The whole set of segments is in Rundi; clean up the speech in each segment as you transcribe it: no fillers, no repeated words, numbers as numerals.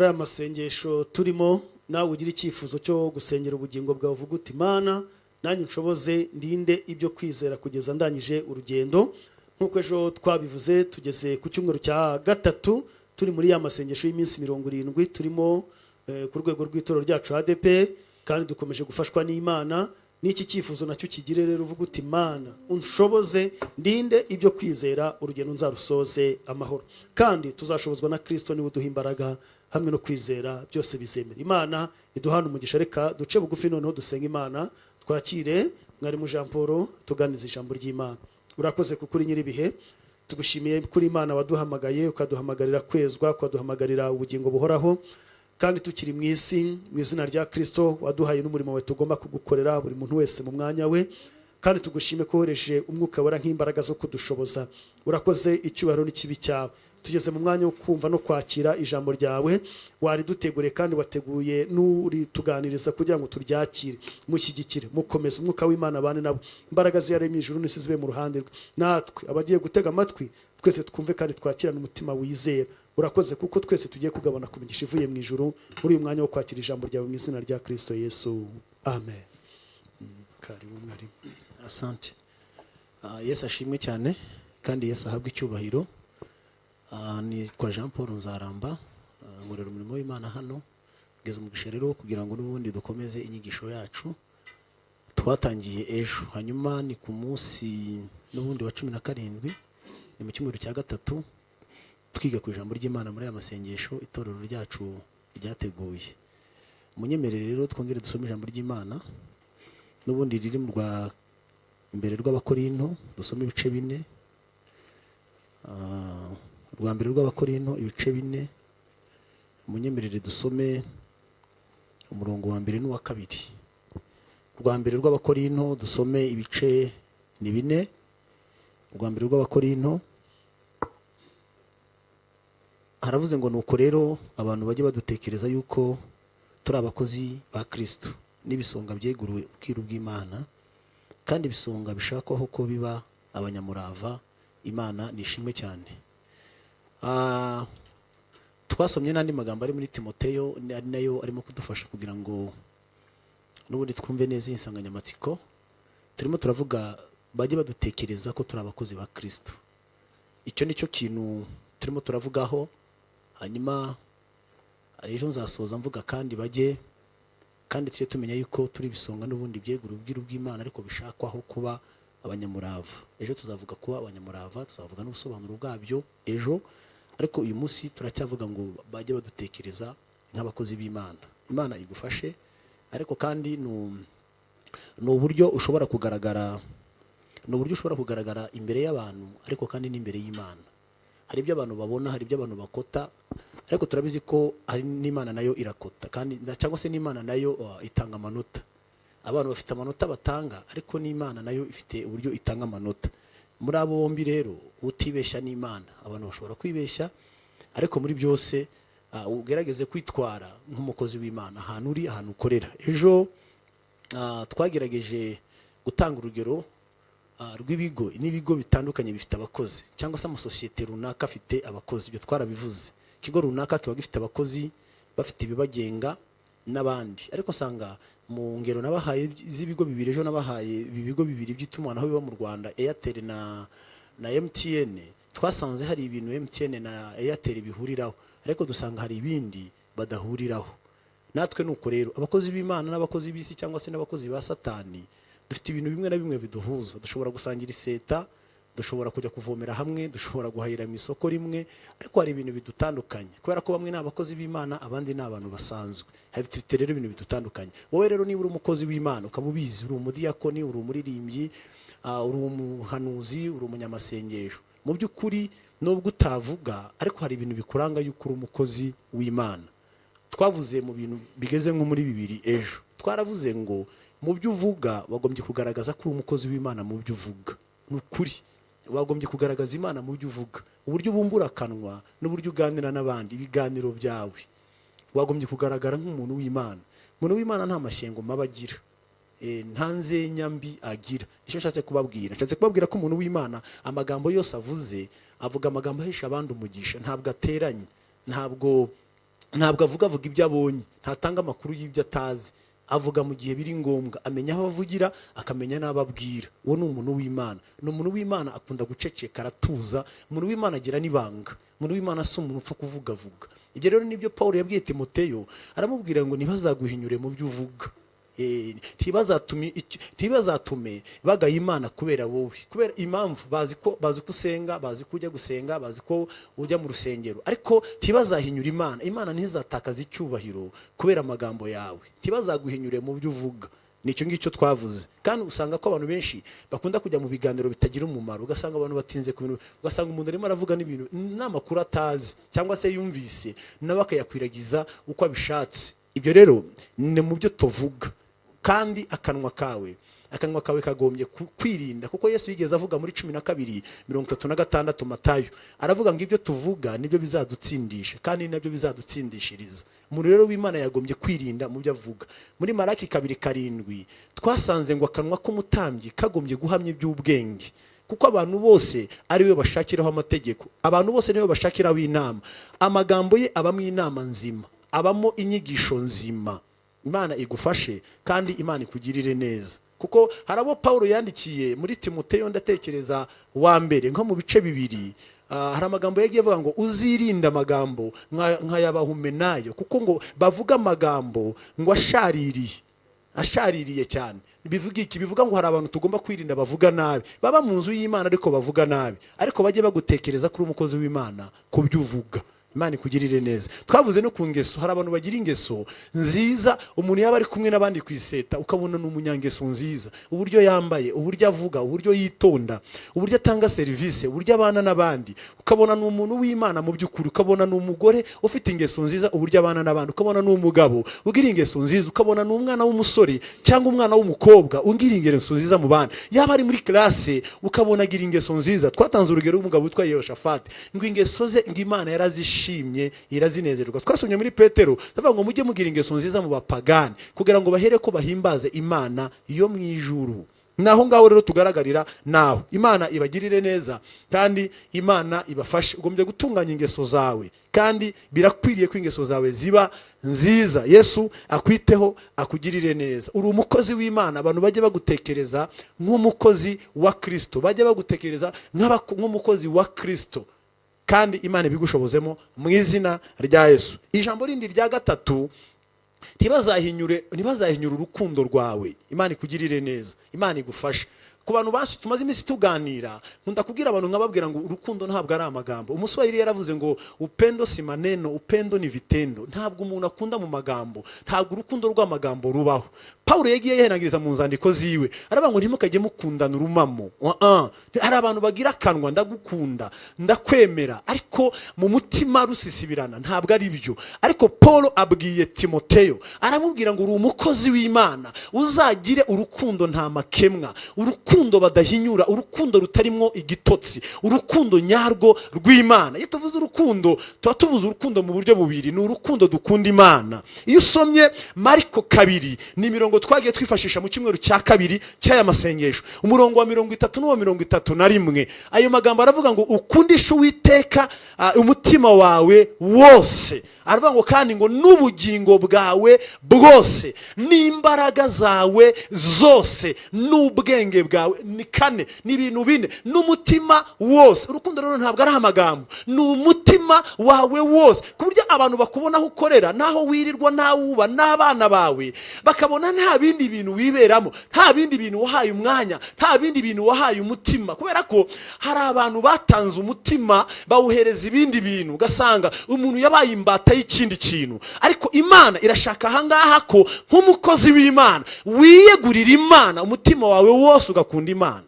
Muri aya masengesho turimo, nawe ugira icyifuzo cyo gusengera ubugingo bwawe, uvuga uti: "Mana, nanjye unshoboze ndinde ibyo kwizera kugeza ndangije urugendo." Nk'uko ejo twabivuze, tugeze ku cyumweru cya gatatu turi muri ya masengesho y'iminsi 70 turimo ku rwego rw'itorero ryacu ADEPR, kandi dukomeje gufashwa n'Imana. N'iki cyifuzo nacyo kigire rero, uvuga uti: "Mana, unshoboze ndinde ibyo kwizera, urugendo nzarusoze amahoro." Kandi tuzashobozwa na Kirisito, niwe uduha imbaraga hamwe no kwizera, byose bizemera. Imana iduhana umugisha. Reka duce bugufi noneho dusenga Imana, twakire mwarimu Jean Paul tuganiza ijambo ry'Imana. Urakoze kuko uri nyir'ibihe. Tugushimiye kuri Imana waduhamagaye, ukaduhamagarira kwezwa, ukaduhamagarira ubugingo buhoraho kandi tukiri mu isi. Mu izina rya Kirisito, waduhaye n'umurimo wawe tugomba kugukorera, buri muntu wese mu mwanya we. Kandi tugushime ko wohereje Umwuka Wera nk'imbaraga zo kudushoboza. Urakoze, icyubahiro n'ikibe cyawe. Tugeze mu mwanya wo kumva no kwakira ijambo ryawe wariduteguriye, kandi wateguye n'urituganiriza kugira ngo turyakire. Mushyigikire, mukomeze, Umwuka w'Imana abane nabo, imbaraga ziyaremye ijuru n'isi zibe mu ruhande rwe. Natwe abagiye gutega amatwi twese twumve kandi twakirane umutima wizera. Urakoze kuko twese tugiye kugabana ku migisha ivuye mu ijuru muri uyu mwanya wo kwakira ijambo ryawe, mu izina rya Kirisito Yesu, amen. Karibu mwarimu. Asante. Yesu ashimwe cyane kandi Yesu ahabwe icyubahiro. Nitwa Jean Paul Nzaramba, nkorera umurimo w'Imana hano. Ngeze umugisha rero kugira ngo n'ubundi dukomeze inyigisho yacu twatangiye ejo. Hanyuma ni ku munsi n'ubundi wa 17, ni mu cyumweru cya gatatu twiga ku ijambo ry'Imana muri aya masengesho itorero ryacu ryateguye. Munyemerere rero twongere dusome ijambo ry'Imana n'ubundi riri mu rwa mbere rw'Abakorinto, dusome ibice 4. Rwa mbere rw'Abakorinto ibice 4, munyemerere dusome umurongo wa mbere n'uwa kabiri. Rwa mbere rw'Abakorinto, dusome ibice ni 4. Rwa mbere rw'Abakorinto haravuze ngo: "Nuko rero abantu bajye badutekereza yuko turi abakozi ba Kristo n'ibisonga byeguriwe ubwiru bw'Imana, kandi ibisonga bishakwaho ko biba abanyamurava." Imana nishimwe cyane. Twasomye n'andi magambo ari muri Timoteyo, ari nayo arimo kudufasha kugira ngo n'ubundi twumve neza iyi nsanganyamatsiko turimo turavuga. Bajye badutekereza ko turi abakozi ba Kristo, icyo ni cyo kintu turimo turavugaho. Hanyuma ejo nzasoza mvuga kandi bajye kandi tujye tumenya yuko turi ibisonga n'ubundi byegura ubwiru bw'Imana, ariko bishakwaho kuba abanyamurava. Ejo tuzavuga kuba abanyamurava, tuzavuga n'ubusobanuro bwabyo ejo. Ariko uyu munsi turacyavuga ngo bajye badutekereza nk'abakozi b'Imana. Imana igufashe. Ariko kandi ni uburyo ushobora kugaragara, ni uburyo ushobora kugaragara imbere y'abantu, ariko kandi n'imbere y'Imana. Hari ibyo abantu babona, hari ibyo abantu bakota, ariko turabizi ko hari n'Imana nayo irakota kandi cyangwa se n'Imana nayo itanga amanota. Abantu bafite amanota batanga, ariko n'Imana nayo ifite uburyo itanga amanota. Muri abo bombi rero utibeshya n'Imana. Abantu bashobora kwibeshya, ariko muri byose ugerageze kwitwara nk'umukozi w'Imana ahantu uri, ahantu ukorera. Ejo twagerageje gutanga urugero rw'ibigo n'ibigo bitandukanye bifite abakozi, cyangwa se amasosiyete runaka afite abakozi. Ibyo twarabivuze. Ikigo runaka kiba gifite abakozi bafite ibibagenga n'abandi. Ariko usanga mu ngero nabahaye z'ibigo bibiri ejo, nabahaye ibi bigo bibiri by'itumanaho biba mu Rwanda, Airtel na MTN. Twasanze hari ibintu MTN na Airtel bihuriraho, ariko dusanga hari ibindi badahuriraho. Natwe nuko rero, abakozi b'Imana n'abakozi b'isi cyangwa se n'abakozi ba Satani, dufite ibintu bimwe na bimwe biduhuza. Dushobora gusangira iseta, dushobora kujya kuvomera hamwe, dushobora guhahira mu isoko rimwe, ariko hari ibintu bidutandukanye kubera ko bamwe ni abakozi b'Imana, abandi ni abantu basanzwe. Hari dufite rero ibintu bidutandukanye. Wowe rero niba uri umukozi w'Imana ukaba ubizi, uri umudiyakoni, uri umuririmbyi, uri umuhanuzi, uri umunyamasengesho, mu by'ukuri nubwo utavuga, ariko hari ibintu bikuranga yuko uri umukozi w'Imana. Twavuze mu bintu bigeze nko muri bibiri ejo. Twaravuze ngo mu byo uvuga wagombye kugaragaza ko uri umukozi w'Imana. Mu byo uvuga, ni ukuri, wagombye kugaragaza Imana mu byo uvuga, uburyo ubumbura akanwa n'uburyo uganira n'abandi. Ibiganiro byawe wagombye kugaragara nk'umuntu w'Imana. Umuntu w'Imana nta mashyengo mabi agira, nta nzenya mbi agira. Icyo nshatse kubabwira ko umuntu w'Imana amagambo yose avuze, avuga amagambo ahesha abandi umugisha. Ntabwo ateranye, ntabwo Ntabwo avuga, avuga ibyo abonye, ntatanga amakuru y'ibyo atazi. Avuga mu gihe biri ngombwa, amenya aho avugira, akamenya n'abo abwira. Uwo ni umuntu w'Imana. Ni umuntu w'Imana, akunda guceceka, aratuza. Umuntu w'Imana agira n'ibanga. Umuntu w'Imana si umuntu upfa kuvugavuga. Ibyo rero nibyo Paul yabwiye Timoteyo, aramubwira ngo ntibazaguhinyure mu byo uvuga. Ntibazatume bagaya Imana kubera wowe, kubera impamvu bazi ko usenga, bazi ko ujya gusenga, bazi ko ujya mu rusengero, ariko ntibazahinyura Imana. Imana ntizatakaze icyubahiro kubera amagambo yawe. Ntibazaguhinyure mu byo uvuga. Nicyo ngicyo twavuze. Kandi usanga ko abantu benshi bakunda kujya mu biganiro bitagira umumaro, ugasanga abantu batinze ku bintu, ugasanga umuntu arimo aravuga n'ibintu n'amakuru atazi cyangwa se yumvise, nawe akayakwiragiza uko abishatse. Ibyo rero ni mu byo tuvuga. Kandi akanwa kawe kagombye kwirinda, kuko Yesu yigeze avuga muri 12:36 Matayo, aravuga ngo ibyo tuvuga nibyo bizadutsindisha kandi nabyo bizadutsindishiriza. Umuntu rero w'Imana yagombye kwirinda mu byo avuga. Muri Maraki 2:7 twasanze ngo akanwa k'umutambyi kagombye guhamya iby'ubwenge, kuko abantu bose ari we bashakiraho amategeko, abantu bose niwe bashakiraho inama. Amagambo ye abamo inama nzima, abamo inyigisho nzima. Imana igufashe kandi Imana ikugirire neza, kuko hari abo Paul yandikiye muri Timoteyo, ndatekereza wa mbere, nko mu bice 2, hari amagambo yagiye avuga ngo uzirinde amagambo nk'ayabahumenayo, kuko ngo bavuga amagambo ngo ashaririye, ashaririye cyane. Bivuga iki? Bivuga ngo hari abantu tugomba kwirinda bavuga nabi, baba mu nzu y'Imana ariko bavuga nabi. Ariko bajye bagutekereza kuri umukozi w'Imana ku byo uvuga. Imana ikugirire neza. Twavuze no ku ngeso. Hari abantu bagira ingeso nziza. Umuntu yaba ari kumwe n'abandi ku iseta, ukabona ni umunyangeso nziza, uburyo yambaye, uburyo avuga, uburyo yitonda, uburyo atanga serivisi, uburyo abana n'abandi, ukabona ni umuntu w'Imana mu by'ukuri. Ukabona ni umugore ufite ingeso nziza, uburyo abana n'abandi, ukabona ni umugabo ugira ingeso nziza, ukabona ni umwana w'umusore cyangwa umwana w'umukobwa ugira ingeso nziza mu bandi. Yaba ari muri classe, ukabona agira ingeso nziza. Twatanze urugero rw'umugabo witwa Yehoshafati, ngo ingeso ze ngo Imana yarazishimye, irazinezerwa. Twasomye muri Petero, ndavuga ngo mujye mugira ingeso nziza mu bapagani, kugira ngo bahere ko bahimbaze Imana yo mu ijuru. Naho ngaho rero tugaragarira naho. Imana ibagirire neza kandi Imana ibafashe. Ugombye gutunganya ingeso zawe, kandi birakwiriye ko ingeso zawe ziba nziza. Yesu akwiteho, akugirire neza. Uri umukozi w'Imana, abantu bajye bagutekereza nk'umukozi wa Kristo, bajye bagutekereza nk'umukozi wa Kristo, kandi Imana ibigushobozemo mu izina rya Yesu. Ijambo rindi rya gatatu: ntibazahinyure urukundo rwawe. Imana ikugirire neza, Imana igufashe. Ku bantu bacu tumaze iminsi tuganira, nkunda kubwira abantu, nkababwira ngo urukundo ntabwo ari amagambo. Umuswahili yaravuze ngo "Upendo si maneno, upendo ni vitendo." Ntabwo umuntu akunda mu magambo, ntabwo urukundo rw'amagambo rubaho. Paul yagiye yihanangiriza mu nzandiko ziwe, aravuga ngo ntimukajye mukundana urumamo. Hari abantu bagira akanwa, ndagukunda, ndakwemera, ariko mu mutima rusisibirana. Ntabwo ari byo. Ariko Paul abwiye Timoteyo, aramubwira ngo uri umukozi w'Imana, uzagire urukundo nta makemwa, urukundo badahinyura, urukundo rutarimwo igitotsi, urukundo nyarwo rw'Imana. Iyo tuvuze urukundo, tuba tuvuze urukundo mu buryo bubiri: ni urukundo dukunda Imana. Iyo usomye Mariko 2, ni imirongo twagiye twifashisha mu cyumweru cya kabiri cy'aya masengesho, umurongo wa 30 n'uwa 31, ayo magambo aravuga ngo ukundishe Uwiteka umutima wawe wose. Aravuga ngo kandi ngo n'ubugingo bwawe bwose, n'imbaraga zawe zose, n'ubwenge bwawe. Ni kane, ni ibintu bine, n'umutima wose. Urukundo rero ntabwo ari amagambo, ni umutima wawe wose, ku buryo abantu bakubona aho ukorera, n'aho wirirwa, n'aho uba n'abana bawe, bakabona nta bindi bintu wiberamo, nta bindi bintu wahaye umwanya, nta bindi bintu wahaye umutima. Kubera ko hari abantu batanze umutima, bawuhereza ibindi bintu, ugasanga umuntu yabaye imbata y'ikindi kintu. Ariko Imana irashaka ahangaha ko nk'umukozi w'Imana wiyegurira Imana umutima wawe wose, ugakunda Imana.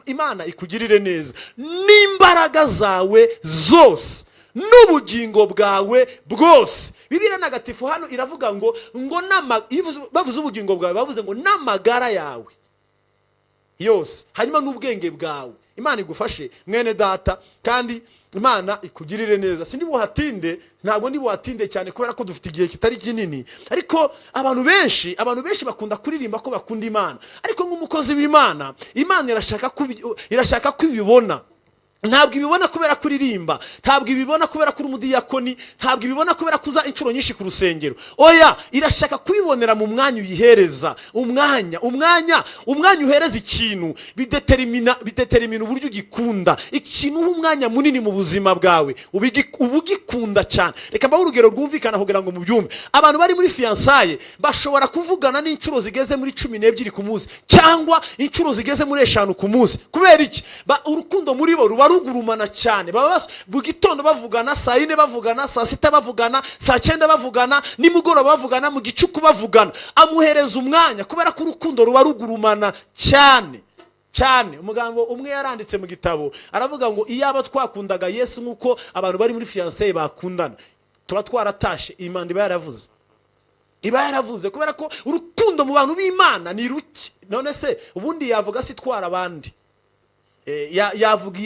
Imana ikugirire neza. N'imbaraga zawe zose, n'ubugingo bwawe bwose. Bibiliya ntagatifu hano iravuga ngo iyo bavuze ubugingo bwawe, bavuze ngo n'amagara yawe yose, hanyuma n'ubwenge bwawe. Imana igufashe, mwene data, kandi Imana ikugirire neza. Sindi buhatinde, ntabwo ndi buhatinde cyane, kubera ko dufite igihe kitari kinini. Ariko abantu benshi bakunda kuririmba ko bakunda Imana, ariko nk'umukozi w'Imana, Imana irashaka ko ibibona. Ntabwo ibibona kubera kuririmba, ntabwo ibibona kubera ko uri umudiyakoni, ntabwo ibibona kubera ko uza inshuro nyinshi ku rusengero. Oya, irashaka kubibonera mu mwanya uyihereza. Umwanya uhereza ikintu bidetermina uburyo ugikunda. Ikintu uha umwanya munini mu buzima bwawe, uba ugikunda cyane. Reka mbahe urugero rwumvikana kugira ngo mubyumve. Abantu bari muri fiançailles bashobora kuvugana n'inshuro zigeze muri 12 ku munsi, cyangwa inshuro zigeze muri 5 ku munsi. Kubera iki? Urukundo muri bo ruba rugurumana cyane. Baba mu gitondo bavugana, saa 4 bavugana, saa 6 bavugana, saa 9 bavugana, nimugoroba bavugana, mu gicuku bavugana. Amuhereza umwanya kubera ko urukundo ruba rugurumana cyane cyane. Umugambo umwe yaranditse mu gitabo, aravuga ngo iyaba twakundaga Yesu nk'uko abantu bari muri fiançailles bakundana, tuba twaratashe. Imana iba yaravuze, kubera ko urukundo mu bantu b'Imana ni ruke. None se ubundi yavuga se itwara abandi?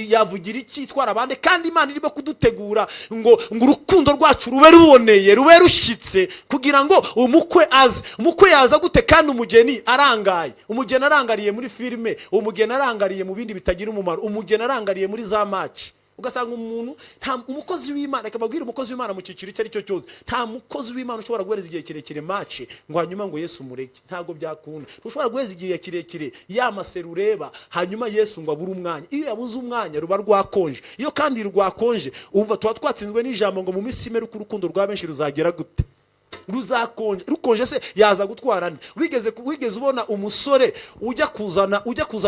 Yavugira iki itwara abandi, kandi Imana irimo kudutegura ngo urukundo rwacu rube ruboneye, rube rushyitse, kugira ngo umukwe aze? Umukwe yaza gute kandi umugeni arangaye? Umugeni arangariye muri filime, umugeni arangariye mu bindi bitagira umumaro, umugeni arangariye muri za match. Ugasanga umuntu, nta umukozi w'Imana, reka babwire, umukozi w'Imana mu cyiciro icyo ari cyo cyose, nta mukozi w'Imana ushobora guhereza igihe kirekire match ngo hanyuma ngo Yesu umureke. Ntabwo byakunda. Ntushobora guhereza igihe kirekire ya ma séries ureba, hanyuma Yesu ngo abure umwanya. Iyo yabuze umwanya, ruba rwakonje. Iyo kandi rwakonje, uva tuba twatsinzwe n'ijambo ngo mu minsi imperuka urukundo rwa benshi ruzagera gute? Ruzakonje. Rukonje se yaza gutwara nde? Wigeze ubona umusore ujya kuzana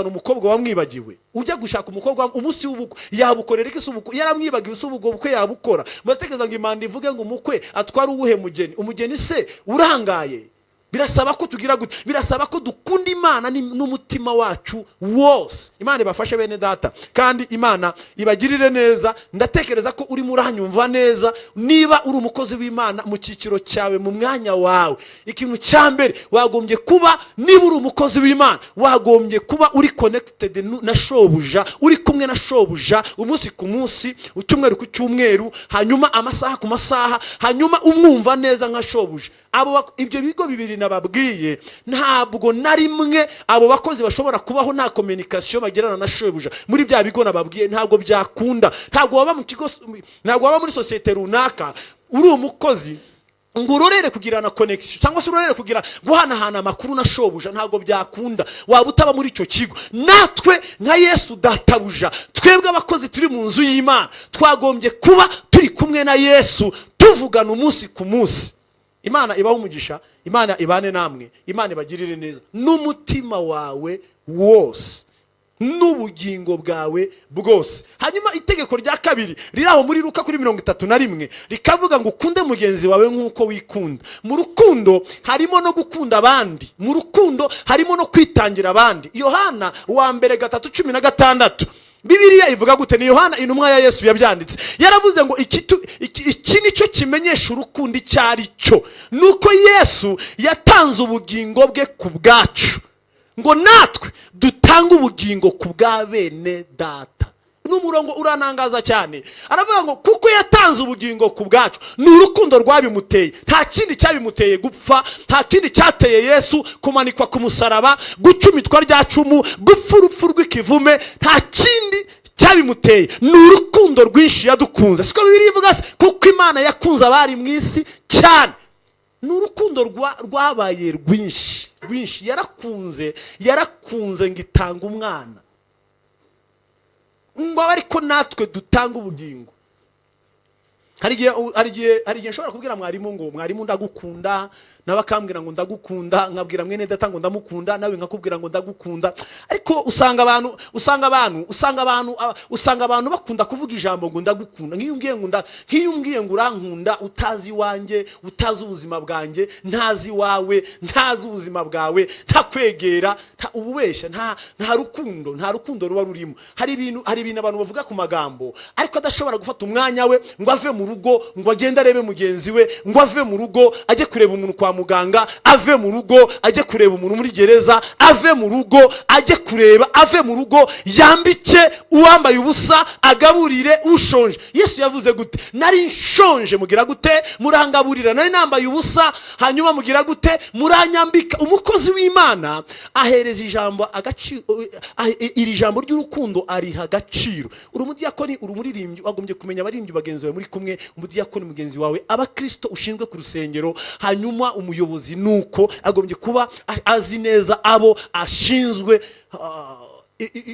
umukobwa wamwibagiwe, ujya gushaka umukobwa umunsi w'ubukwe? Yabukorera iki se ubukwe yaramwibagiwe? Se ubwo bukwe yabukora? Muratekereza ngo imanda ivuge ngo umukwe atware uwuhe mugeni? Umugeni se urangaye? Birasaba ko tugira gute? Birasaba ko dukunda Imana n'umutima wacu wose. Imana ibafashe, bene data, kandi Imana ibagirire neza. Ndatekereza ko urimo uranyumva neza. Niba uri umukozi w'Imana mu cyiciro cyawe, mu mwanya wawe, ikintu cya mbere wagombye kuba, niba uri umukozi w'Imana, wagombye kuba uri connected na shobuja, uri kumwe na shobuja umunsi ku munsi, icyumweru ku cyumweru, hanyuma amasaha ku masaha, hanyuma umwumva neza nka shobuja. Ibyo bigo bibiri nababwiye, ntabwo na rimwe abo bakozi bashobora kubaho nta communication bagirana na shobuja. Muri bya bigo nababwiye, ntabwo byakunda. Ntabwo waba mu kigo, ntabwo waba muri sosiyete runaka uri umukozi ngo urorere kugirana connection, cyangwa se urorere kugira guhanahana amakuru na shobuja. Ntabwo byakunda, waba utaba muri icyo kigo. Natwe nka Yesu databuja, twebwe abakozi turi mu nzu y'Imana, twagombye kuba turi kumwe na Yesu, tuvugana umunsi ku munsi. Imana ibahe umugisha, Imana ibane namwe, Imana ibagirire neza n'umutima wawe wose n'ubugingo bwawe bwose. Hanyuma itegeko rya kabiri riri aho muri Luka kuri 31, rikavuga ngo ukunde mugenzi wawe nk'uko wikunda. Mu rukundo harimo no gukunda abandi, mu rukundo harimo no kwitangira abandi. Yohana wa mbere 3:16, Bibiliya ivuga gute? Ni Yohana intumwa ya Yesu yabyanditse. Yaravuze ngo iki ni cyo kimenyesha urukundo icyo ari cyo, ni uko Yesu yatanze ubugingo bwe ku bwacu, ngo natwe dutange ubugingo ku bwa bene data. Ni umurongo uranangaza cyane. Aravuga ngo kuko yatanze ubugingo ku bwacu. Ni urukundo rwabimuteye, nta kindi cyabimuteye gupfa, nta kindi cyateye Yesu kumanikwa ku musaraba, gucumitwa rya cumu, gupfa urupfu rw'ikivume. Nta kindi cyabimuteye, ni urukundo rwinshi yadukunze. Siko Bibiliya ivuga se? Kuko Imana yakunze abari mu isi cyane. Ni urukundo rwabaye rwinshi rwinshi. Yarakunze ngo itanga umwana, ngo abe ariko natwe dutanga ubugingo. Hari igihe nshobora kubwira mwarimu ngo "Mwarimu, ndagukunda," nawe akambwira ngo "Ndagukunda," nkabwira mwene data ngo "Ndamukunda," nawe nkakubwira ngo "Ndagukunda." Ariko usanga abantu bakunda kuvuga ijambo ngo "Ndagukunda." Nk'iyo umbwiye ngo "Urankunda," utazi iwanjye, utazi ubuzima bwanjye, ntazi iwawe, ntazi ubuzima bwawe, ntakwegera, ububeshya. Nta rukundo ruba rurimo. Hari ibintu abantu bavuga ku magambo, ariko adashobora gufata umwanya we ngo ave mu rugo ngo agende arebe mugenzi we, ngo ave mu rugo ajye kureba umuntu kwa. kwa muganga, ave mu rugo ajye kureba umuntu muri gereza, ave mu rugo ajye kureba, ave mu rugo yambike uwambaye ubusa, agaburire ushonje. Yesu yavuze gute? "Nari nshonje, mugira gute? Murangaburira. Nari nambaye ubusa, hanyuma mugira gute? Muranyambika." Umukozi w'Imana ahereza ijambo agaciro, iri jambo ry'urukundo ariha agaciro. Uri umudiyakoni, uri umuririmbyi, wagombye kumenya abaririmbyi bagenzi bawe muri kumwe, umudiyakoni mugenzi wawe, abakristo ushinzwe ku rusengero. Hanyuma umuyobozi nuko agombye kuba azi neza abo ashinzwe.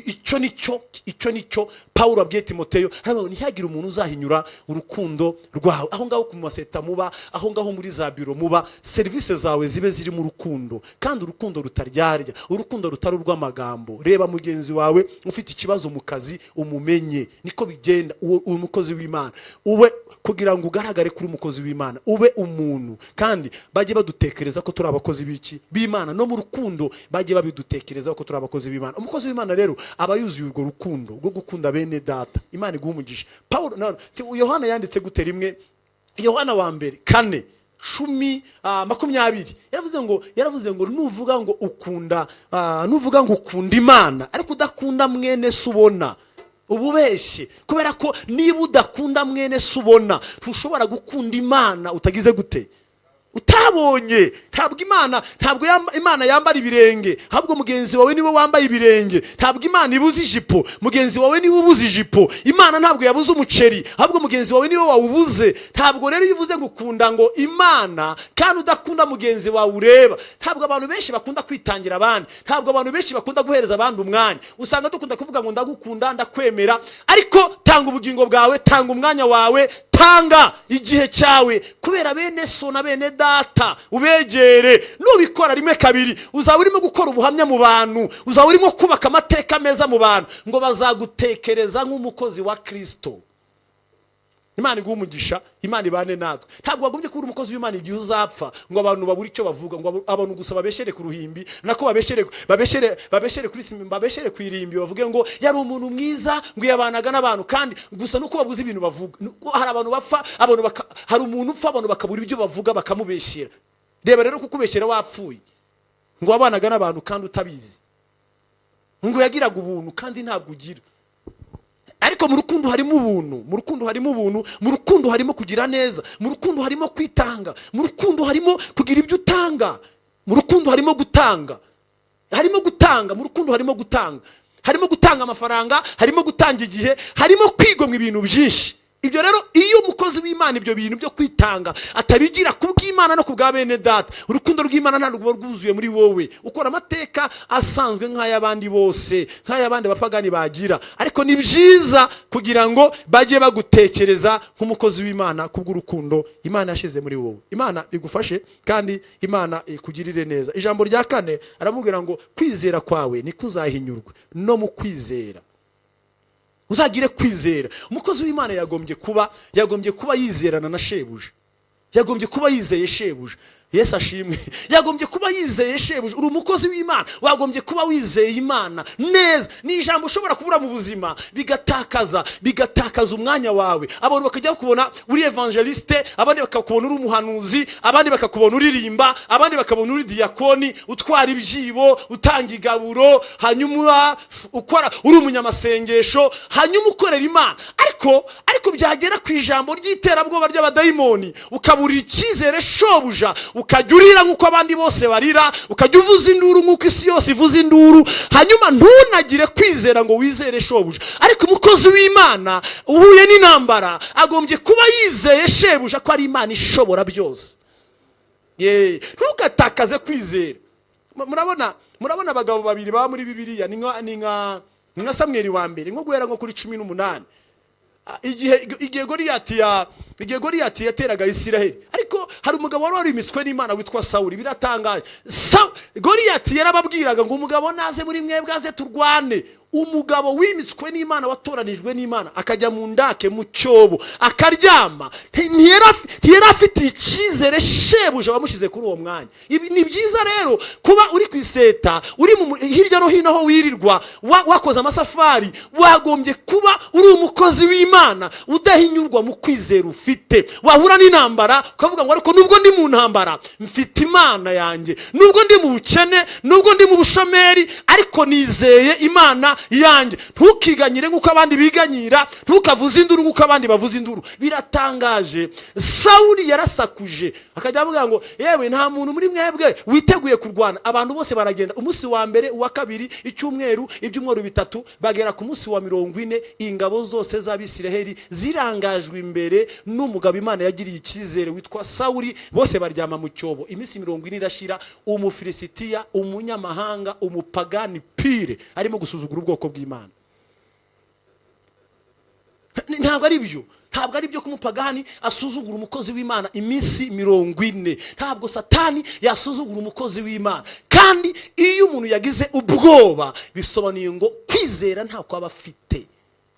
Icyo nicyo Pawulo abwiye Timoteyo. Aravuga ngo ntihagire umuntu uzahinyura urukundo rwawe. Aho ngaho ku maseta muba, aho ngaho muri za biro muba, serivisi zawe zibe zirimo urukundo, kandi urukundo rutaryarya, urukundo rutari urw'amagambo. Reba mugenzi wawe ufite ikibazo mu kazi, umumenye. Niko bigenda. Uwo mukozi w'Imana ube, kugira ngo ugaragare kuri umukozi w'Imana, ube umuntu, kandi bajye badutekereza ko turi abakozi b'iki? B'Imana. No mu rukundo bajye babidutekereza ko turi abakozi b'Imana. Umukozi w'Imana rero aba yuzuye urwo rukundo rwo gukunda bene data. Imana iguha umugisha. Paul no, Yohana yanditse gute rimwe? Yohana wa mbere 4 10, 20, yaravuze ngo nuvuga ngo ukunda Imana ariko udakunda mwene se ubona, uba ubeshye, kubera ko niba udakunda mwene se ubona, ntushobora gukunda Imana utagize gute? Utabonye. Ntabwo Imana, ntabwo Imana yambara ibirenge, ahubwo mugenzi wawe niwe wambaye ibirenge. Ntabwo Imana ibuze ijipo, mugenzi wawe niwe ubuze ijipo. Imana ntabwo yabuze umuceri, ahubwo mugenzi wawe niwe wawubuze. Ntabwo rero iyo uvuze ngo ukunda ngo Imana kandi udakunda mugenzi wawe ureba. Ntabwo abantu benshi bakunda kwitangira abandi, ntabwo abantu benshi bakunda guhereza abandi umwanya. Usanga dukunda kuvuga ngo ndagukunda, ndakwemera, ariko tanga ubugingo bwawe, tanga umwanya wawe, tanga igihe cyawe kubera bene so na bene data, ubegere. Nubikora rimwe, kabiri, uzaba urimo gukora ubuhamya mu bantu, uzaba urimo kubaka amateka meza mu bantu, ngo bazagutekereza nk'umukozi wa Kirisito. Imana iguhe umugisha, Imana ibane natwe. Ntabwo wagombye kuba uri umukozi w'Imana igihe uzapfa ngo abantu babure icyo bavuga, ngo abantu gusa babeshere ku ruhimbi, nako babeshere kuri sima, babeshere ku irimbi, bavuge ngo yari umuntu mwiza, ngo yabanaga n'abantu, kandi gusa nuko babuze ibintu bavuga. Hari abantu bapfa, hari umuntu upfa, abantu bakabura ibyo bavuga, bakamubeshyera. Reba rero kukubeshyera wapfuye, ngo wabanaga n'abantu kandi utabizi, ngo yagiraga ubuntu kandi ntabwo ugira. Ariko mu rukundo harimo ubuntu, mu rukundo harimo ubuntu, mu rukundo harimo kugira neza, mu rukundo harimo kwitanga, mu rukundo harimo kugira ibyo utanga, mu rukundo harimo gutanga, harimo gutanga, mu rukundo harimo gutanga, harimo gutanga amafaranga, harimo gutanga igihe, harimo kwigomwa ibintu byinshi. Ibyo rero, iyo umukozi w'Imana ibyo bintu byo kwitanga atabigira ku bw'Imana no ku bwa bene data, urukundo rw'Imana ntabwo ruba rwuzuye muri wowe. Ukora amateka asanzwe nk'ay'abandi bose, nk'ay'abandi bapagani bagira. Ariko ni byiza kugira ngo bajye bagutekereza nk'umukozi w'Imana kubw'urukundo Imana yashyize muri wowe. Imana igufashe kandi Imana ikugirire neza. Ijambo rya kane, aramubwira ngo kwizera kwawe ntikuzahinyurwe. No mu kwizera uzagire kwizera. Umukozi w'Imana yagombye kuba yizerana na shebuja, yagombye kuba yizeye shebuja. Yesu ashimwe. Yagombye kuba yizeye shebuja. Uri umukozi w'Imana, wagombye kuba wizeye Imana neza. Ni ijambo ushobora kubura mu buzima, bigatakaza umwanya wawe. Abantu bakajya bakubona uri évangéliste, abandi bakakubona uri umuhanuzi, abandi bakakubona uririmba, abandi bakabona uri diyakoni, utwara ibyibo, utanga igaburo, hanyuma ukora, uri umunyamasengesho, hanyuma ukorera Imana. Ariko byagera ku ijambo ry'iterabwoba ry'abadayimoni, ukaburira icyizere shobuja, ukajya urira nk'uko abandi bose barira, ukajya uvuza induru nk'uko isi yose ivuza induru, hanyuma ntunagire kwizera ngo wizere shobuja. Ariko umukozi w'Imana uhuye n'intambara agombye kuba yizeye shebuja ko ari Imana ishobora byose. Ntugatakaze kwizera. Murabona abagabo babiri baba muri Bibiliya, ni nka Samweli wa mbere, nko guhera nko kuri 18, igihe Goliyati yateraga Isiraheli. Ariko hari umugabo wari warimitswe n'Imana witwa Sawuli. Biratangaje. Goliyati yarababwiraga ngo umugabo naze muri mwebwe, aze turwane. Umugabo wimitswe n'Imana, watoranijwe n'Imana, akajya mu ndake, mu cyobo, akaryama, ntiyari afite icyizere shebuja wamushyize kuri uwo mwanya. Ibi ni byiza rero kuba uri ku iseta, uri hirya no hino aho wirirwa, wakoze amasafari, wagombye kuba uri umukozi w'Imana udahinyurwa mu kwizera ufite. Wahura n'intambara ukavuga ngo ariko nubwo ndi mu mu ntambara, mfite Imana yanjye. Nubwo ndi mu bukene, nubwo ndi mu bushomeri, ariko nizeye Imana yanjye. Ntukiganyire nk'uko abandi biganyira, ntukavuze induru nk'uko abandi bavuza induru. Biratangaje, Sawuli yarasakuje, akajya avuga ngo: "Yewe, nta muntu muri mwebwe witeguye kurwana?" Abantu bose baragenda. Umunsi wa mbere, uwa kabiri, icyumweru, ibyumweru 3, bagera ku munsi wa 40, ingabo zose z'Abisiraheli zirangajwe imbere n'umugabo Imana yagiriye icyizere witwa Sawuli, bose baryama mu cyobo. Iminsi 40 irashira, Umufilisitiya, umunyamahanga, umupagani pire, arimo gusuzugura ubwoko bw'Imana. Ntabwo ari byo, ntabwo ari byo ko umupagani asuzugura umukozi w'Imana iminsi 40. Ntabwo Satani yasuzugura umukozi w'Imana. Kandi iyo umuntu yagize ubwoba, bisobanuye ngo kwizera ntako aba afite.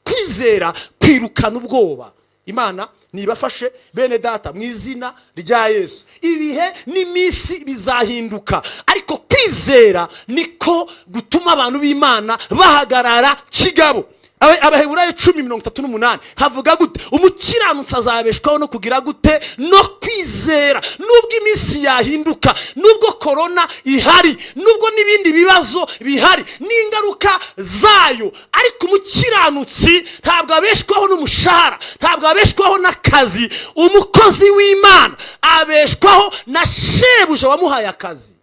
Kwizera kwirukana ubwoba. Imana nibafashe, bene data, mu izina rya Yesu. Ibihe n'iminsi bizahinduka, ariko kwizera niko gutuma abantu b'Imana bahagarara kigabo. Abaheburayo 10:38 havuga gute? Umukiranutsi azabeshwaho no kugira gute? No kwizera. Nubwo iminsi yahinduka, nubwo korona ihari, nubwo n'ibindi bibazo bihari n'ingaruka zayo, ariko umukiranutsi ntabwo abeshwaho n'umushahara, ntabwo abeshwaho n'akazi. Umukozi w'Imana abeshwaho na shebuja wamuhaye akazi.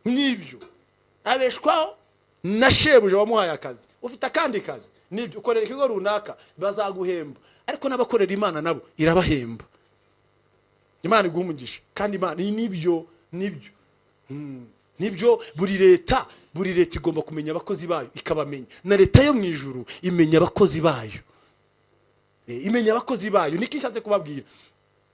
Nibyo, abeshwaho na shebuja wamuhaye akazi. Ufite akandi kazi, nibyo, ukorera ikigo runaka, bazaguhemba, ariko n'abakorera Imana nabo irabahemba. Imana iguha umugisha. Kandi Imana nibyo, nibyo. Nibyo, buri leta igomba kumenya abakozi bayo, ikabamenya. Na leta yo mu ijuru imenya abakozi bayo. Imenya abakozi bayo. Niko nshatse kubabwira,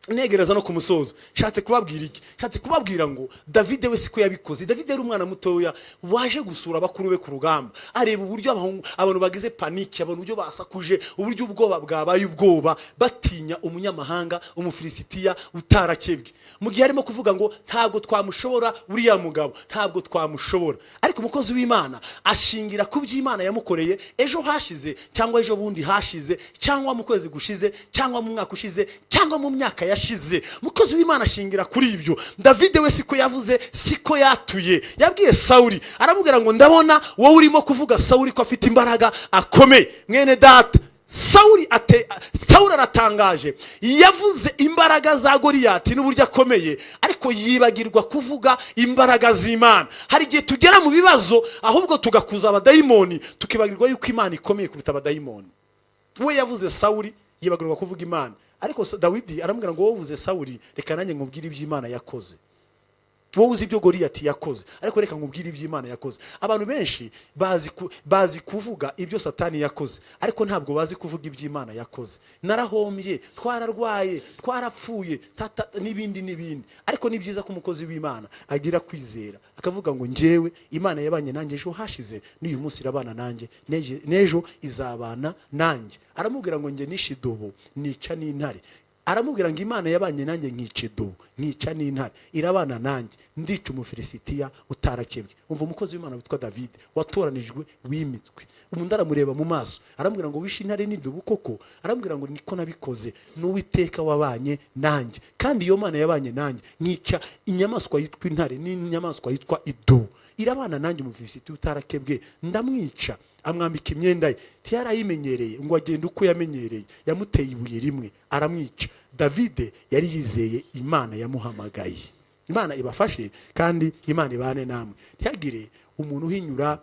negereza no ku musozo. Nshatse kubabwira iki? Nshatse kubabwira ngo Davide we siko yabikoze. Davide yari umwana mutoya waje gusura abakuru be ku rugamba, areba uburyo abantu bagize panique, abantu uburyo basakuje, uburyo ubwoba bwabaye ubwoba, batinya umunyamahanga, Umufilisitiya utarakebwe. Mu gihe arimo kuvuga ngo: "Ntabwo twamushobora uriya mugabo, ntabwo twamushobora." Ariko umukozi w'Imana ashingira ku by'Imana yamukoreye ejo hashize, cyangwa ejo bundi hashize, cyangwa mu kwezi gushize, cyangwa mu mwaka ushize, cyangwa mu myaka yashize. Umukozi w'Imana ashingira kuri ibyo. Davide we siko yavuze, siko yatuye. Yabwiye Sawuli, aramubwira ngo: "Ndabona wowe urimo kuvuga Sawuli ko afite imbaraga, akomeye." Mwene data, Sawuli aratangaje. Yavuze imbaraga za Goriyati n'uburyo akomeye, ariko yibagirwa kuvuga imbaraga z'Imana. Hari igihe tugera mu bibazo, ahubwo tugakuza abadayimoni, tukibagirwa yuko Imana ikomeye kuruta abadayimoni. We yavuze Sawuli, yibagirwa kuvuga Imana. Ariko Dawidi aramubwira ngo: "Wowe uvuze Sawuli, reka nanjye nkubwire iby'Imana yakoze. Wowe uzi ibyo Goriyati yakoze, ariko reka nkubwire iby'Imana yakoze." Abantu benshi bazi kuvuga ibyo Satani yakoze, ariko ntabwo bazi kuvuga iby'Imana yakoze. Narahombye, twararwaye, twarapfuye, tata, n'ibindi n'ibindi. Ariko ni byiza ko umukozi w'Imana agira kwizera, akavuga ngo: "Njyewe Imana yabanye nanjye ejo hashize, n'uyu munsi irabana nanjye, n'ejo izabana nanjye." Aramubwira ngo: "Njye nishe idubu, nica n'intare." Aramubwira ngo: "Imana yabanye nanjye nkica idubu, nkica n'intare, irabana nanjye ndica Umufilisitiya utarakebwe." Umva umukozi w'Imana witwa David, watoranijwe, wimitswe. Umuntu aramureba mu maso, aramubwira ngo: "Wishe intare n'idubu koko?" Aramubwira ngo: "Niko nabikoze, n'Uwiteka wabanye nanjye. Kandi iyo Mana yabanye nanjye nkica inyamaswa yitwa intare n'inyamaswa yitwa idubu, irabana nanjye Umufilisitiya utarakebwe ndamwica." Amwambika imyenda ye, ntiyarayimenyereye ngo agende uko yamenyereye. Yamuteye ibuye rimwe aramwica. Davide yari yizeye Imana yamuhamagaye. Imana ibafashe kandi Imana ibane namwe. Ntihagire umuntu uhinyura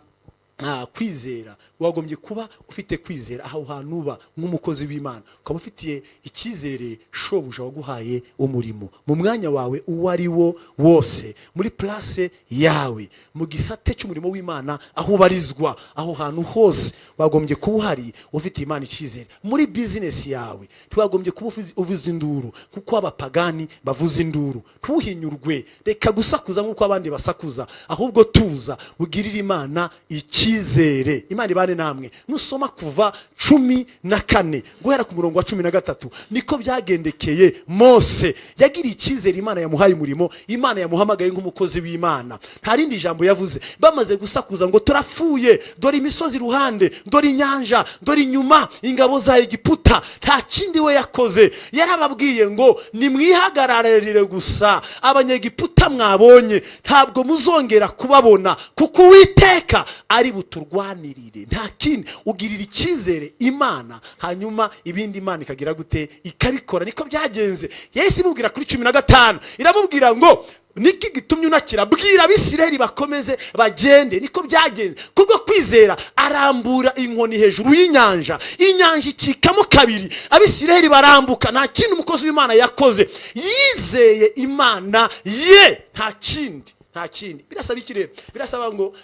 kwizera. Wagombye kuba ufite kwizera aho hantu uba nk'umukozi w'Imana, ukaba ufitiye icyizere shobuja waguhaye umurimo mu mwanya wawe uwo ari wo wose, muri place yawe, mu gisate cy'umurimo w'Imana, aho ubarizwa, aho hantu hose wagombye kuba uhari ufitiye Imana icyizere. Muri bizinesi yawe ntiwagombye kuba uvuza induru kuko abapagani bavuza induru. Ntuhinyurwe, reka gusakuza nk'uko abandi basakuza, ahubwo tuza ugirire Imana icyizere. Icyizere. Imana ibane namwe. Nusoma Kuva 14 guhera ku murongo wa 13, niko byagendekeye Mose. Yagiriye icyizere Imana yamuhaye umurimo, Imana yamuhamagaye nk'umukozi w'Imana. Nta rindi jambo yavuze. Bamaze gusakuza ngo: "Turapfuye, dore imisozi iruhande, dore inyanja, dore inyuma ingabo za Egiputa." Nta kindi we yakoze, yarababwiye ngo: "Nimwihagararire gusa, Abanyegiputa mwabonye ntabwo muzongera kubabona, kuko Uwiteka ari buturwanirire." Nta kindi, ugirira icyizere Imana, hanyuma ibindi Imana ikagira gute? Ikabikora. Niko byagenze. Yahise imubwira kuri 15, iramubwira ngo: "Niki gitumye unakira? Bwira Abisirayeli bakomeze bagende." Niko byagenze. Kubwo kwizera arambura inkoni hejuru y'inyanja, inyanja icikamo kabiri, Abisirayeli barambuka. Nta kindi umukozi w'Imana yakoze, yizeye Imana ye, nta kindi, nta kindi. Birasaba iki rero? Birasaba ngo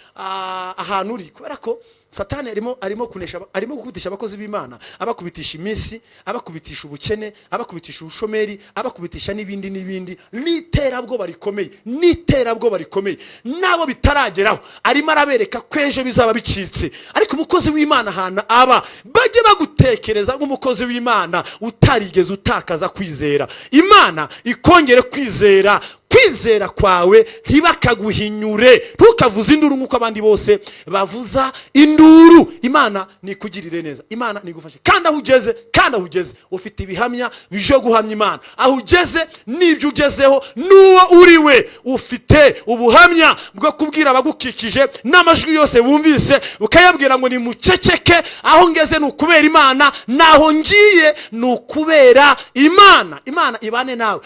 ahantu uri, kubera ko Satani arimo kunesha, arimo gukubitisha abakozi b'Imana, abakubitisha iminsi, abakubitisha ubukene, abakubitisha ubushomeri, abakubitisha n'ibindi n'ibindi, n'iterabwoba rikomeye, n'iterabwoba rikomeye. Nabo bitarageraho, arimo arabereka ko ejo bizaba bicitse. Ariko umukozi w'Imana ahantu aba, bajye bagutekereza nk'umukozi w'Imana utarigeze utakaza kwizera. Imana ikongere kwizera. Kwizera kwawe ntibakaguhinyure. Ntukavuze induru nk'uko abandi bose bavuza induru. Imana nikugirire neza, Imana nigufashe. Kandi aho ugeze, kandi aho ugeze ufite ibihamya byo guhamya Imana. Aho ugeze n'ibyo ugezeho n'uwo uri we, ufite ubuhamya bwo kubwira abagukikije n'amajwi yose bumvise, ukayabwira ngo: "Nimuceceke, aho ngeze ni ukubera Imana, naho ngiye ni ukubera Imana." Imana ibane nawe.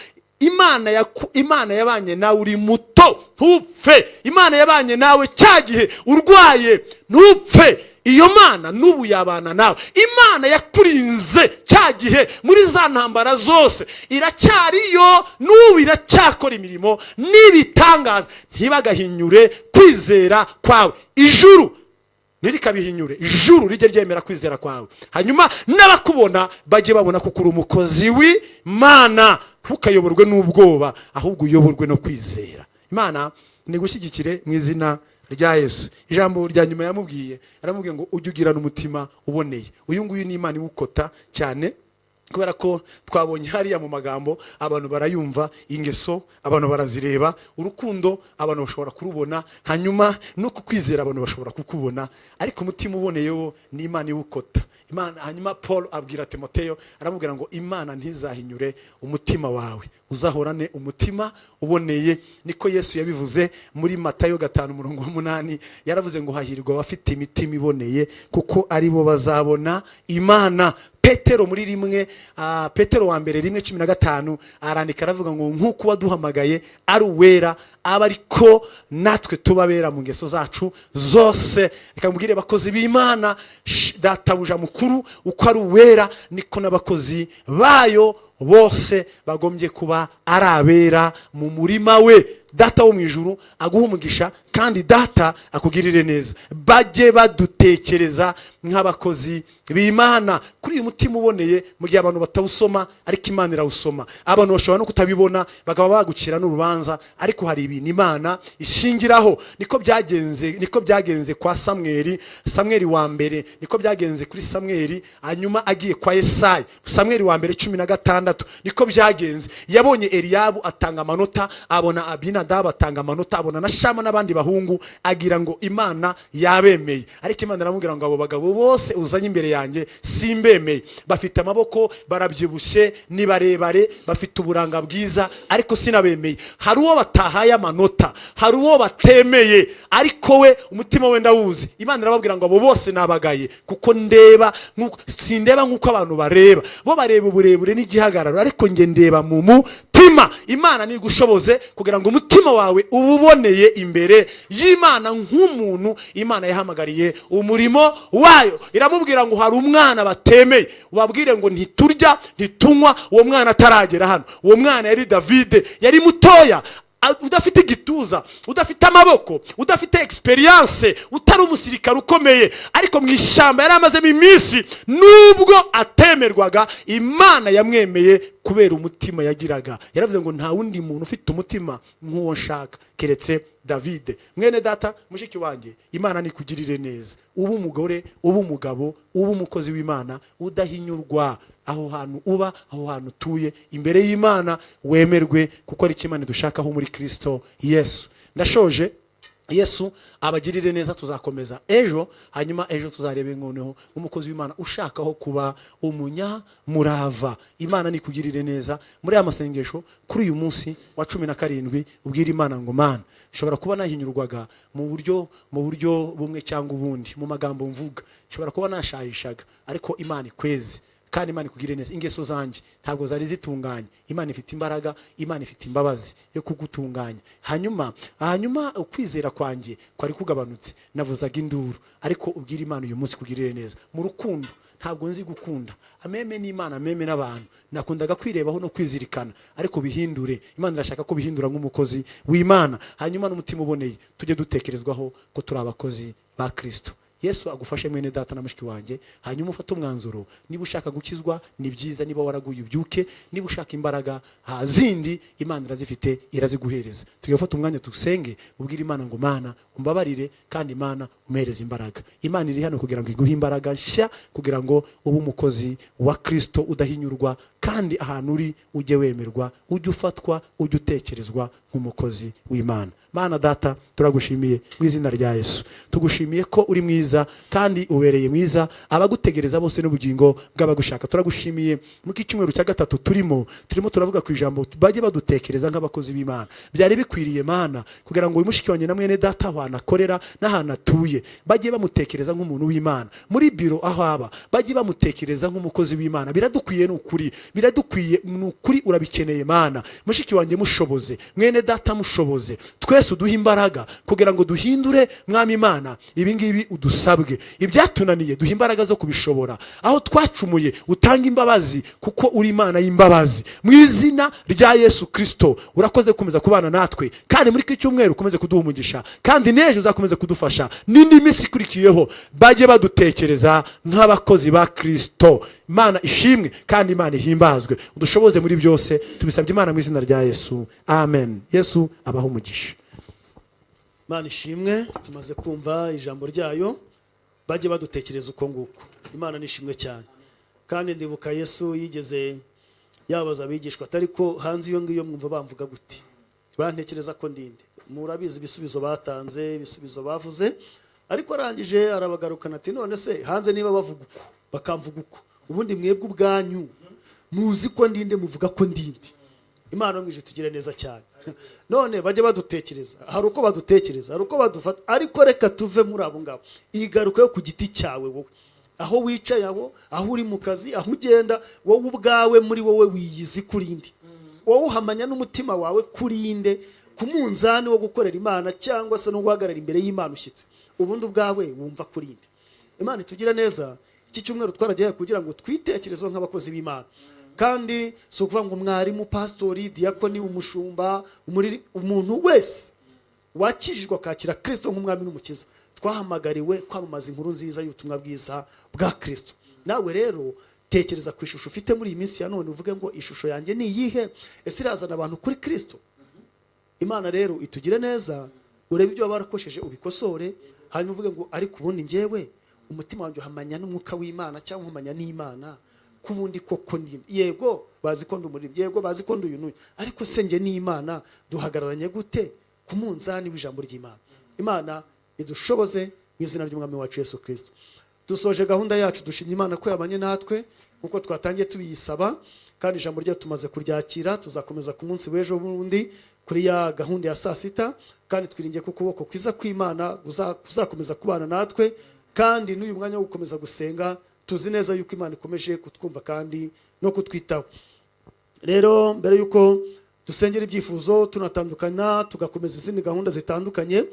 Imana yabanye nawe uri muto ntupfe. Imana yabanye nawe cya gihe urwaye ntupfe. Iyo Mana n'ubu yabana nawe. Imana yakurinze cya gihe muri za ntambara zose iracyariyo n'ubu, iracyakora imirimo n'ibitangaza. Ntibagahinyure kwizera kwawe. Ijuru ntirikabihinyure, ijuru rijye ryemera kwizera kwawe. Hanyuma n'abakubona bajye babona ko uri umukozi w'Imana. Ntukayoborwe n'ubwoba, ahubwo uyoborwe no kwizera. Imana nigushyigikire mu izina rya Yesu. Ijambo rya nyuma yamubwiye, aramubwiye ngo: "Ujye ugirana umutima uboneye." Uyu nguyu ni Imana iwukota cyane, kubera ko twabonye hariya mu magambo abantu barayumva, ingeso abantu barazireba, urukundo abantu bashobora kurubona, hanyuma no kukwizera abantu bashobora kukubona, ariko umutima uboneye wo ni Imana iwukota. Imana. Hanyuma Paul abwira Timoteyo, aramubwira ngo: "Imana ntizahinyure umutima wawe, uzahorane umutima uboneye." Niko Yesu yabivuze muri Matayo 5 umurongo wa 8. Yaravuze ngo: "Hahirwa abafite imitima iboneye, kuko ari bo bazabona Imana." Petero muri rimwe, Petero wa mbere 1:15, arandika aravuga ngo: "Nk'uko waduhamagaye ari uwera, aba ariko natwe tubabera mu ngeso zacu zose." Reka mubwire abakozi b'Imana, databuja mukuru uko ari uwera, niko n'abakozi bayo bose bagombye kuba ari abera mu murima we. Data wo mu ijuru aguha umugisha, kandi Data akugirire neza. Bajye badutekereza nk'abakozi b'Imana kuri uyu mutima uboneye. Mu gihe abantu batawusoma, ariko Imana irawusoma. Abantu bashobora no kutabibona, bakaba bagucira n'urubanza, ariko hari ibintu Imana ishingiraho. Niko byagenze, niko byagenze kwa Samweli. Samweli wa mbere, niko byagenze kuri Samweli. Hanyuma agiye kwa Yesayi, Samweli wa mbere 16, niko byagenze. Yabonye Eliyabu atanga amanota, abona Abinadabu atanga amanota, abona na Shama n'abandi bahungu, agira ngo Imana yabemeye. Ariko Imana iramubwira ngo: "Abo bagabo bose uzanye imbere yanjye simbemeye. Bafite amaboko, barabyibushye, ni barebare, bafite uburanga bwiza, ariko sinabemeye. Hari uwo batahaye amanota, hari uwo batemeye, ariko we umutima we ndawuzi." Imana irababwira ngo: "Abo bose nabagaye, kuko ndeba sindeba nk'uko abantu bareba. Bo bareba uburebure n'igihagararo, ariko njye ndeba mu mutima." Imana nigushoboze kugira ngo umutima wawe ububoneye imbere y'Imana nk'umuntu Imana yahamagariye umurimo wayo. Iramubwira ngo: "Hari umwana batemeye, ubabwire ngo ntiturya ntitunywa uwo mwana ataragera hano." Uwo mwana yari Davide, yari mutoya, udafite igituza, udafite amaboko, udafite experience, utari umusirikare ukomeye, ariko mu ishyamba yari amazemo iminsi. Nubwo atemerwaga, Imana yamwemeye kubera umutima yagiraga. Yaravuze ngo: "Nta wundi muntu ufite umutima nk'uwo nshaka keretse Davide. Mwene data, mushiki wanjye, Imana nikugirire neza, ube umugore, ube umugabo, ube umukozi w'Imana udahinyurwa. Aho hantu uba, aho hantu utuye, imbere y'Imana wemerwe, kuko ari cyo Imana idushakaho muri Kristo Yesu. Ndashoje. Yesu abagirire neza. Tuzakomeza ejo, hanyuma ejo tuzarebe noneho umukozi w'Imana ushakaho kuba umunyamurava. Imana nikugirire neza. Muri aya masengesho kuri uyu munsi wa 17, ubwira Imana ngo: "Mana, nshobora kuba nahinyurwaga mu buryo bumwe cyangwa ubundi, mu magambo mvuga nshobora kuba nashayishaga, ariko Imana ikweze kandi Imana ikugire neza. Ingeso zanjye ntabwo zari zitunganye. Imana ifite imbaraga, Imana ifite imbabazi yo kugutunganya. Hanyuma ukwizera kwanjye kwari kugabanutse, navuzaga induru, ariko ubwire Imana uyu munsi kugirire neza. Mu rukundo ntabwo nzi gukunda, même n'Imana, même n'abantu, nakundaga kwirebaho no kwizirikana, ariko bihindure. Imana irashaka ko bihindura nk'umukozi w'Imana. Hanyuma n'umutima uboneye, tujye dutekerezwaho ko turi abakozi ba Kristo." Yesu agufashe, mwene data na mushiki wanjye. Hanyuma ufate umwanzuro. Niba ushaka gukizwa, ni byiza. Niba waraguye, ubyuke. Niba ushaka imbaraga zindi, Imana irazifite, iraziguhereza. Tugiye gufata umwanya dusenge, ubwire Imana ngo: "Mana, umbabarire, kandi Imana umuhereze imbaraga." Imana iri hano kugira ngo iguhe imbaraga nshya, kugira ngo ube umukozi wa Kristo udahinyurwa, kandi ahantu uri ujye wemerwa, ujye ufatwa, ujye utekerezwa nk'umukozi w'Imana. Mana Data, turagushimiye mu izina rya Yesu. Tugushimiye ko uri mwiza kandi ubereye mwiza abagutegereza bose n'ubugingo bw'abagushaka. Turagushimiye mu cyumweru cya gatatu turimo turavuga ku ijambo "bajye badutekereza nk'abakozi b'Imana". Byari bikwiriye, Mana, kugira ngo uyu mushiki wanjye na mwene data, ahantu akorera n'ahantu atuye, bajye bamutekereza nk'umuntu w'Imana. Muri biro aho aba, bajye bamutekereza nk'umukozi w'Imana. Biradukwiye, ni ukuri, biradukwiye, ni ukuri, urabikeneye. Mana, mushiki wanjye mushoboze, mwene data mushoboze, twese uduhe imbaraga kugira ngo duhindure. Mwami Imana, ibi ngibi udusabwe, ibyatunaniye duhe imbaraga zo kubishobora. Aho twacumuye utange imbabazi, kuko uri Imana y'imbabazi, mu izina rya Yesu Kirisito. Urakoze gukomeza kubana natwe, kandi muri iki cyumweru ukomeze kuduha umugisha, kandi n'ejo uzakomeze kudufasha, n'indi minsi ikurikiyeho bajye badutekereza nk'abakozi ba Kirisito. Imana ishimwe kandi Imana ihimbazwe. Udushoboze muri byose, tubisabye Imana mu izina rya Yesu, amen. Yesu abaho umugisha. Imana ishimwe. Tumaze kumva ijambo ryayo, bajye badutekereza uko nguko. Imana ni ishimwe cyane. Kandi ndibuka Yesu yigeze yabaza abigishwa atari ko hanze iyo ngiyo mwumva bamvuga gute? Bantekereza ko ndinde? Murabizi ibisubizo batanze, ibisubizo bavuze. Ariko arangije arabagarukana ati: "None se hanze niba bavuga uko, bakamvuga uko, ubundi mwebwe ubwanyu muzi ko ndinde? Muvuga ko ndinde?" Imana mwije tugire neza cyane. None bajye badutekereza, hari uko badutekereza, hari uko badufata, ariko reka tuve muri abo ngabo. Iyi garuka yo ku giti cyawe, wowe aho wicaye, aho uri mu kazi, aho ugenda, wowe ubwawe muri wowe wiyizi kuri nde? Wowe uhamanya n'umutima wawe kuri nde ku munzani wo gukorera Imana cyangwa se no guhagarara imbere y'Imana ushyitse? Ubundi ubwawe wumva kuri nde? Imana itugira neza. Iki cyumweru twaragiye kugira ngo twitekerezeho nk'abakozi b'Imana. Kandi si ukuvuga ngo mwarimu, pasitori, diyakoni, umushumba, umuntu wese wakijijwe akakira Kirisito nk'umwami n'umukiza, twahamagariwe kwamamaza inkuru nziza y'ubutumwa bwiza bwa Kirisito. Nawe rero tekereza ku ishusho ufite muri iyi minsi ya none, uvuge ngo: "Ishusho yanjye ni iyihe? Ese irazana abantu kuri Kirisito?" Imana rero itugire neza. Urebe ibyo waba warakosheje, ubikosore, hanyuma uvuge ngo: "Ariko ubundi njyewe umutima wanjye uhamanya n'umwuka w'Imana cyangwa uhamanya n'Imana ko ubundi koko ndi? Yego, bazi ko ndi umuririmbyi, yego, bazi ko ndi uyu n'uyu, ariko se njye n'Imana duhagararanye gute ku munzani w'ijambo ry'Imana?" Imana idushoboze mu izina ry'umwami wacu Yesu Kirisito. Dusoje gahunda yacu, dushimye Imana ko yabanye natwe nk'uko twatangiye tubiyisaba, kandi ijambo ryayo tumaze kuryakira. Tuzakomeza ku munsi w'ejo bundi kuri ya gahunda ya saa sita, kandi twiringiye ko ukuboko kwiza kw'Imana kuzakomeza kubana natwe. Kandi n'uyu mwanya wo gukomeza gusenga, tuzi neza yuko Imana ikomeje kutwumva kandi no kutwitaho. Rero mbere yuko dusengera ibyifuzo, tunatandukana tugakomeza izindi gahunda zitandukanye,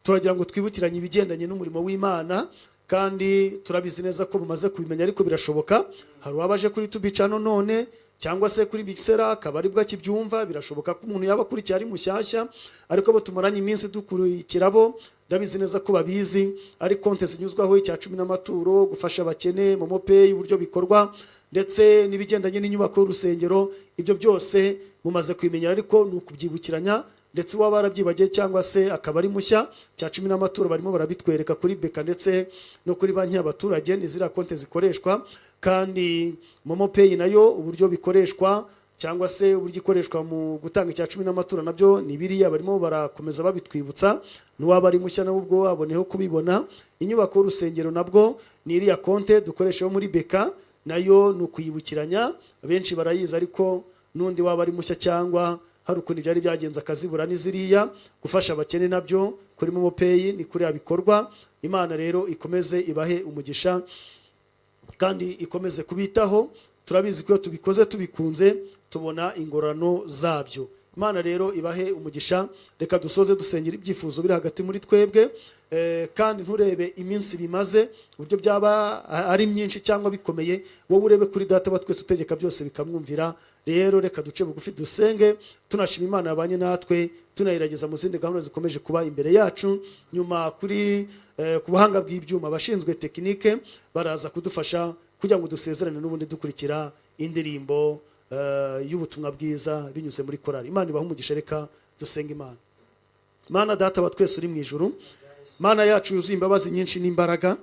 turagira ngo twibukiranye ibigendanye n'umurimo w'Imana. Kandi turabizi neza ko mumaze kubimenya, ariko birashoboka hari uwabaje kuri tubicano none cyangwa se kuri Bixera akaba aribwo akibyumva. Birashoboka ko umuntu yaba akurikiye ari mushyashya, ariko abo tumaranye iminsi dukurikira bo ndabizi neza ko babizi. Ari konte zinyuzwaho icya cumi n'amaturo, gufasha abakene, MoMo Pay, uburyo bikorwa, ndetse n'ibigendanye n'inyubako y'urusengero, ibyo byose mumaze kubimenyera, ariko ni ukubyibukiranya. Ndetse uwaba yarabyibagiye cyangwa se akaba ari mushya, cya cumi n'amaturo barimo barabitwereka kuri BK ndetse no kuri banki y'abaturage, ni ziriya konti zikoreshwa. Kandi MoMo Pay nayo uburyo bikoreshwa cyangwa se uburyo ikoreshwa mu gutanga icya cumi n'amaturo nabyo ni biriya barimo barakomeza babitwibutsa. N'uwaba ari mushya nawe ubwo waboneho kubibona. Inyubako y'urusengero nabwo ni iriya konte dukoresha yo muri BK, nayo ni ukuyibukiranya, benshi barayizi, ariko n'undi waba ari mushya cyangwa hari ukuntu byari byagenze akazibura, n'iziriya. Gufasha abakene nabyo kuri MoMo Pay ni kuriya bikorwa. Imana rero ikomeze ibahe umugisha kandi ikomeze kubitaho. Turabizi ko iyo tubikoze tubikunze tubona ingorano zabyo. Imana rero ibahe umugisha. Reka dusoze dusengera ibyifuzo biri hagati muri twebwe. Kandi nturebe iminsi bimaze, uburyo byaba ari myinshi cyangwa bikomeye, wowe urebe kuri Data wa twese utegeka byose bikamwumvira. Rero reka duce bugufi dusenge, tunashima Imana yabanye natwe, tunayirageza mu zindi gahunda zikomeje kuba imbere yacu. Nyuma kuri ku buhanga bw'ibyuma, abashinzwe tekinike baraza kudufasha kugira ngo dusezerane n'ubundi dukurikira indirimbo y'ubutumwa bwiza binyuze muri korali. Imana ibahe umugisha. Reka dusenga Imana. Mana Data wa twese uri mu ijuru, Mana yacu yuzuye imbabazi nyinshi n'imbaraga,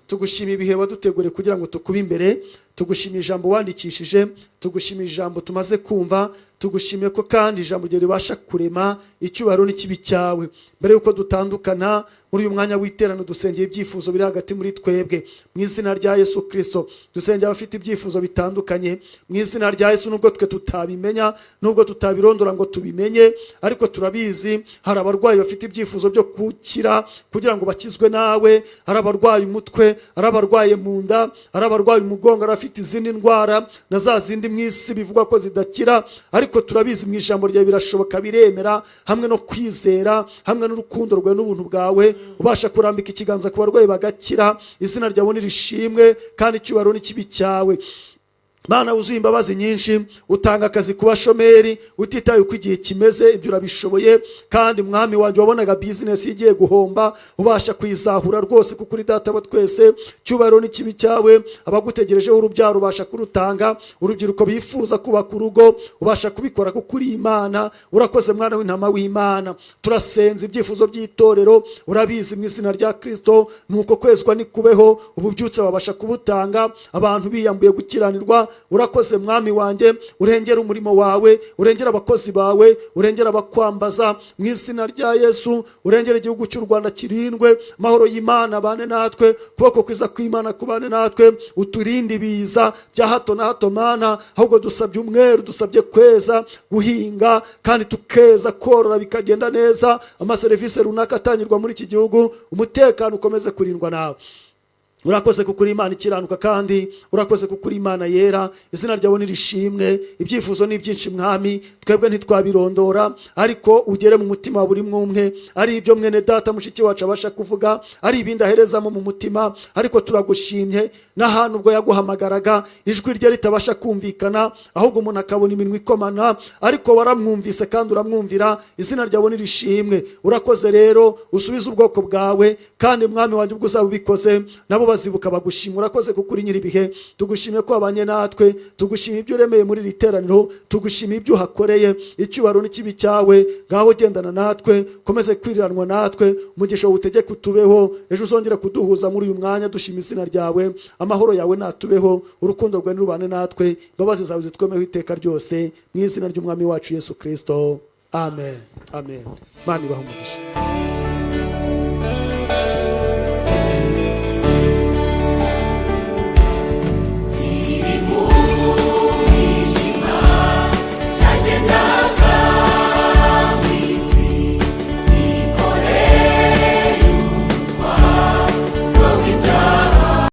tugushima ibihe waduteguriye kugira ngo tukube imbere. Tugushima ijambo wandikishije, tugushima ijambo tumaze kumva, tugushimiye ko kandi ijambo ryawe ribasha kurema. Icyubahiro n'ikibi cyawe. Mbere y'uko dutandukana muri uyu mwanya w'iterano, dusengeye ibyifuzo biri hagati muri twebwe mu izina rya Yesu Kirisito. Dusengeye abafite ibyifuzo bitandukanye mu izina rya Yesu. Nubwo twe tutabimenya, nubwo tutabirondora ngo tubimenye, ariko turabizi, hari abarwayi bafite ibyifuzo byo gukira kugira ngo bakizwe nawe. Hari abarwaye umutwe, hari abarwaye mu nda, hari abarwaye umugongo, hari abafite izindi ndwara na za zindi mu isi bivugwa ko zidakira. Ariko turabizi, mu ijambo ryawe birashoboka, biremera, hamwe no kwizera, hamwe n'urukundo rwawe n'ubuntu bwawe, ubasha kurambika ikiganza ku barwayi bagakira. Izina ryawe nirishimwe kandi icyubahiro n'ikibi cyawe. Mana wuzuye imbabazi nyinshi, utanga akazi ku bashomeri utitaye uko igihe kimeze, ibyo urabishoboye. Kandi Mwami wanjye, wabonaga bizinesi igiye guhomba, ubasha kuyizahura rwose, kuko uri Data wa twese. Cyubahiro n'ikibi cyawe. Abagutegerejeho urubyaro, ubasha kurutanga. Urubyiruko bifuza kubaka urugo, ubasha kubikora kuko uri Imana. Urakoze, Mwana w'intama w'Imana. Turasenza ibyifuzo by'itorero, urabizi, mu izina rya Kirisito. Nuko kwezwa nikubeho, ububyutse babasha kubutanga, abantu biyambuye gukiranirwa. Urakoze, Mwami wanjye. Urengera umurimo wawe, urengera abakozi bawe, urengera abakwambaza mu izina rya Yesu. Urengera igihugu cy'u Rwanda kirindwe. Amahoro y'Imana abane natwe, kuboko kwiza kw'Imana kubane natwe. Uturinde ibiza bya hato na hato, Mana. Ahubwo dusabye umweru, dusabye kweza, guhinga kandi tukeza, korora bikagenda neza, amaserivisi runaka atangirwa muri iki gihugu, umutekano ukomeze kurindwa nawe. Urakoze kuko uri Imana ikiranuka, kandi urakoze kuko uri Imana yera. Izina ryawe nirishimwe. Ibyifuzo ni byinshi, Mwami, twebwe ntitwabirondora, ariko ugere mu mutima wa buri umwe, ari ibyo mwene data mushiki wacu abasha kuvuga, ari ibindi aherezamo mu mutima. Ariko turagushimye n'ahantu ubwo yaguhamagaraga ijwi rye ritabasha kumvikana, ahubwo umuntu akabona iminwa ikomana, ariko waramwumvise kandi uramwumvira. Izina ryawe nirishimwe. Urakoze rero, usubize ubwoko bwawe, kandi Mwami wanjye, ubwo uzaba ubikoze nabo bazibuka bagushima. Urakoze kuko uri nyir'ibihe. Tugushimiye ko wabanye natwe, tugushimiye ibyo uremeye muri iri teraniro, tugushimiye ibyo uhakoreye. Icyubahiro n'ikibi cyawe. Ngaho gendana natwe, komeze kwiriranwa natwe, umugisha uwutegeke utubeho. Ejo uzongera kuduhuza muri uyu mwanya dushima izina ryawe. Amahoro yawe natubeho, urukundo rwawe nirubane natwe, imbabazi zawe zitwemeho iteka ryose, mu izina ry'Umwami wacu Yesu Kirisito, amen, amen. Imana ibahe umugisha.